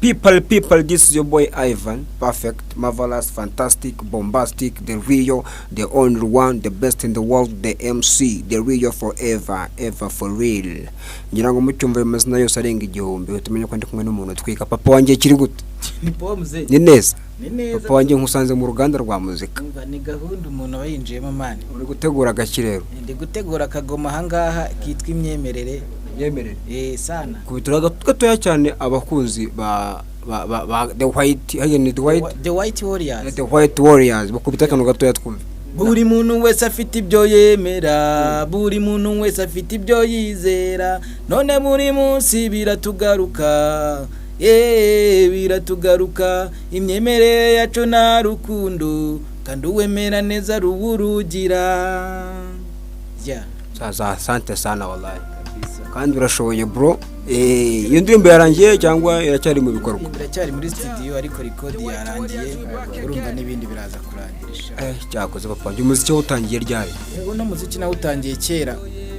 People, people, this is your boy Ivan. Perfect, marvelous, fantastic, bombastic, the real, the only one, the best in the world, the MC, the real forever, ever for real. Ngira ngo mucyumva ayo mazina yose arenga 1000, uhita umenya ko ndi kumwe n'umuntu utwika. Papa wanjye, kiri gute? Ni pomze. Ni neza. Ni neza. Papa wanjye, nkusanze mu ruganda rwa muzika. Umva, ni gahunda umuntu aba yinjiyemo, man. Uri gutegura agaki rero? Ndi gutegura akagoma ahangaha kitwa Imyemerere. Imyemerere. Eh, sana. Kubitura gatoya cyane abakunzi ba The White, hariya ni The White? The White Warriors. The White Warriors, bakubita akantu gatoya twumve. Buri muntu wese afite ibyo yemera, buri muntu wese afite ibyo yizera, none buri munsi biratugaruka, eee, biratugaruka. Imyemerere yacu nta rukundo, kandi uwemera neza ruwurugira ya. Sasa, asante sana wallahi, kandi urashoboye, bro. Iyo ndirimbo yarangiye cyangwa iracyari mu bikorwa? Biracyari muri studio, ariko record yarangiye, urumva n'ibindi biraza kurangira. Cyakoze papa wanjye, umuziki wawutangiye ryari? Uno muziki nawe utangiye kera.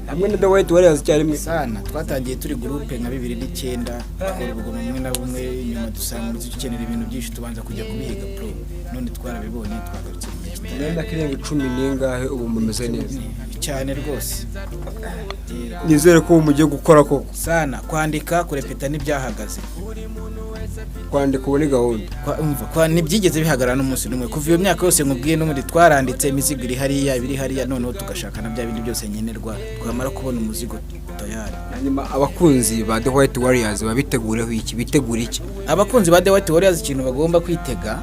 Hamwe na The White Warriors icyarimwe? Sana, twatangiye turi groupe nka 2009, dukora ubugoma bumwe na bumwe, nyuma dusanga umuziki ukenera ibintu byinshi, tubanza kujya kubihiga, bro. None twarabibonye, twagarutse mu muziki. Imyaka irenga icumi n'ingahe ubu mumeze neza? Cyane rwose. Nizere ko ubu mugiye gukora koko. Sana, kwandika, kurepeta ntibyahagaze. Kwandika ubu ni gahunda? Umva, ntibyigeze bihagarara n'umunsi n'umwe kuva iyo myaka yose nkubwiye. N'ubundi twaranditse, imizigo iri hariya, ibiri hariya, noneho tugashaka na bya bindi byose nkenerwa, twamara kubona umuzigo tayari. Hanyuma abakunzi ba The White Warriors babitegureho iki? Bitegura iki? Abakunzi ba The White Warriors, ikintu bagomba kwitega,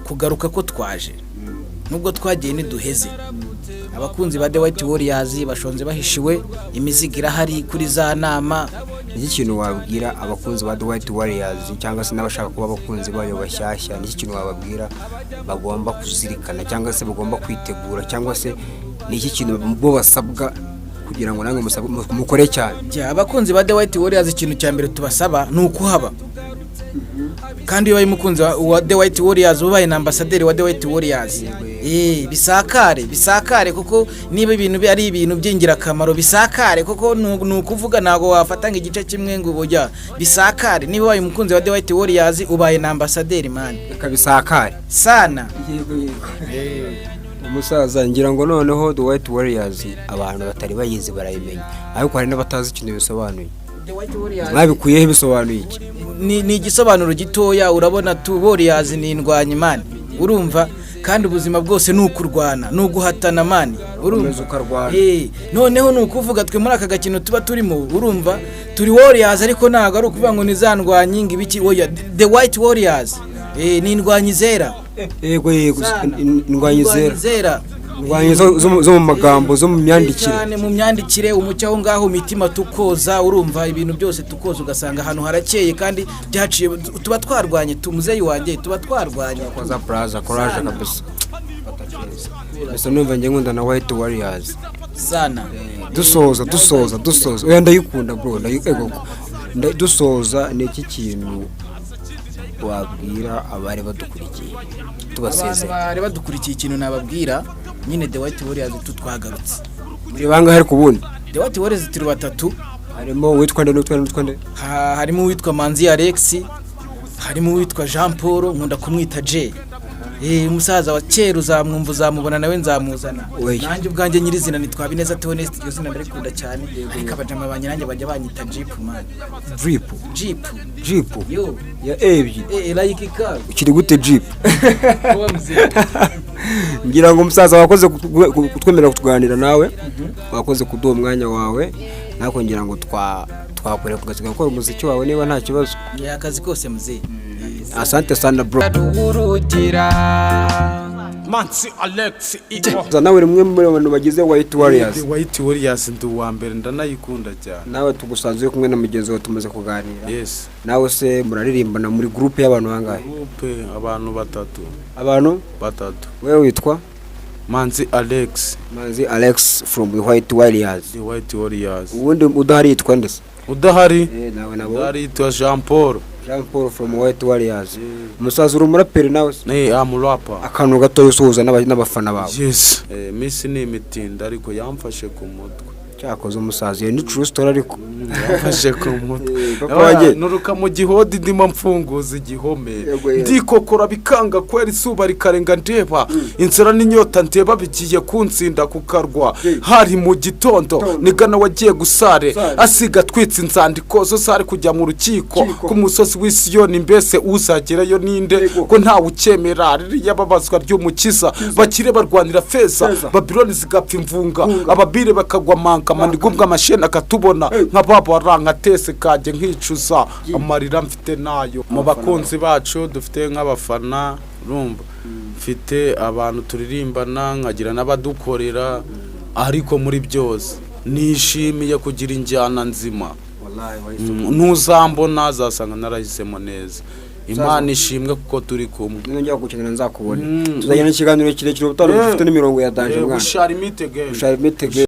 kugaruka ko twaje, nubwo twagiye ntiduheze. Abakunzi ba The White Warriors bashonze bahishiwe, imizigo irahari kuri za nama. Ni iki kintu wabwira abakunzi ba The White Warriors, cyangwa se n'abashaka kuba abakunzi bayo bashyashya? Ni iki kintu wababwira bagomba kuzirikana, cyangwa se bagomba kwitegura, cyangwa se ni iki kintu bo basabwa kugira ngo namwe mukore cyane? Jya, abakunzi ba The White Warriors, ikintu cya mbere tubasaba ni ukuhaba. Kandi iyo ubaye umukunzi wa The White Warriors, ubaye na ambasaderi wa The White Warriors. Bisakare, bisakare, kuko niba ibintu ari ibintu by'ingirakamaro, bisakare, kuko ni ukuvuga ntabwo wafata ngo igice kimwe ngo ubujya. Bisakare, niba ubaye umukunzi wa The White Warriors, ubaye na ambasaderi, man. Reka bisakare. Sana. Yego, umusaza, ngira ngo noneho The White Warriors abantu batari bayizi barayimenya, ariko hari n'abatazi ikintu bisobanuye. The White Warriors Mwabikuyeho? Bisobanuye iki? Ni igisobanuro gitoya. Urabona tu, Warriors ni indwanyi, man, urumva? Kandi ubuzima bwose ni ukurwana, ni uguhatana, man, urumva? Ukomeza ukarwana. Noneho ni ukuvuga twe muri aka gakino tuba turimo, urumva, turi Warriors, ariko ntabwo ari ukuvuga ngo ni za ndwanyi ngo ibiki, oya. The White Warriors, ni indwanyi zera. Yego. Sana. Indwanyi zera. Zera. Indwanyi zo mu magambo, zo mu myandikire. Cyane, mu myandikire, umucyo aho ngaho, imitima tukoza, urumva, ibintu byose tukoza, ugasanga ahantu harakeye kandi byaciye, tuba twarwanye tu, muzeyi wanjye, tuba twarwanye. Koza plaza courage kabisa. Gusa numva njye nkunda na White Warriors. Sana. Dusoza, oya, ndayikunda, bro, ego. Dusoza, ni iki kintu wabwira abari badukurikiye Abantu tubasezera? bari badukurikiye, ikintu nababwira nyine, The White Warriors tu twagarutse. Muri bangahe ariko ubundi? The White Warriors turi batatu. Harimo uwitwa nde n'uwitwa nde n'uwitwa nde? Harimo uwitwa Manzi Alex, harimo uwitwa Jean Paul, nkunda kumwita J. Umusaza wa kera, uzamwumva, uzamubona, nawe nzamuzana. Oya. Nanjye ubwanjye nyirizina nitwa Habineza Theoneste, iryo zina ndarikunda cyane, ariko abajama banjye nanjye bajya banyita Jeep, man. Drip? Jeep. Jeep? Yo. Ya ebyiri? Like car. Ukiri gute Jeep? Kuba mzee. Ngira ngo umusaza, wakoze kutwemerera kutuganira nawe, wakoze kuduha umwanya wawe, nako ngira ngo twakorera kugasiga gukora umuziki wawe niba nta kibazo. Ya, akazi kose, mzee. Asante sana, bro. Urugira. Mansi Alex Io. Nawe uri umwe muri bantu bagize White Warriors? The White Warriors, ndi uwa mbere, ndanayikunda cyane. Nawe tugusanze uri kumwe na mugenzi wawe, tumaze kuganira. Yes. Nawe se muraririmbana muri groupe y'abantu bangahe? Groupe abantu batatu. Abantu? Batatu. Wewe witwa? Manzi Alex. Manzi Alex from the White Warriors. The White Warriors. Ubundi udahari yitwa nde se? Udahari? Nawe nabo. Udahari yitwa Jean Paul. Jean Paul from White Warriors. Umusaza, uri umuraperi nawe se? Ne, am rapper. Akantu gatoya usuhuza n'abafana bawe. Yes, Miss ni imitinda, ariko yamfashe ku mutwe. Cyakoze umusaza, iyo ni true story ariko. Yafashe ku mutwe. Papa wanjye. Nuruka mu gihodi, ndimo mfunguza igihome. Yego, yego. Ndikokora bikanga kwera, izuba rikarenga, ndeba inzara n'inyota, ndeba bigiye kunsinda ku karwa. Hari mu gitondo. Gitondo. Nigana wagiye gusare. Sare. Asiga atwitse inzandiko zo zari kujya mu rukiko. Rukiko. Ku musozi w'Isiyoni, mbese uzagerayo ninde? Yego. Ko ntawe ukemera ririya babazwa ry'Umukiza. Bakire barwanira feza. Feza. Babiloni zigapfa imvunga. Mvunga. Ababire bakagwa manka manigumbwa, amasheni akatubona. Hey. Nkababara nkatese kajye nkicuza amarira mfite nayo mu bakunzi bacu dufite nk'abafana. Urumva, mfite abantu turirimbana, nkagira n'abadukorera, ariko muri byose nishimiye kugira injyana nzima. Wallahi wahisemo. Ntuzambona azasanga narahisemo neza. Imana ishimwe kuko turi kumwe. Nongera gukenera nzakubona. Mm. Tuzagirana ikiganiro kirekire ubutaha. Yeah. Dufite n'imirongo ya danger, mwana. Bushari meet again. Bushari meet again.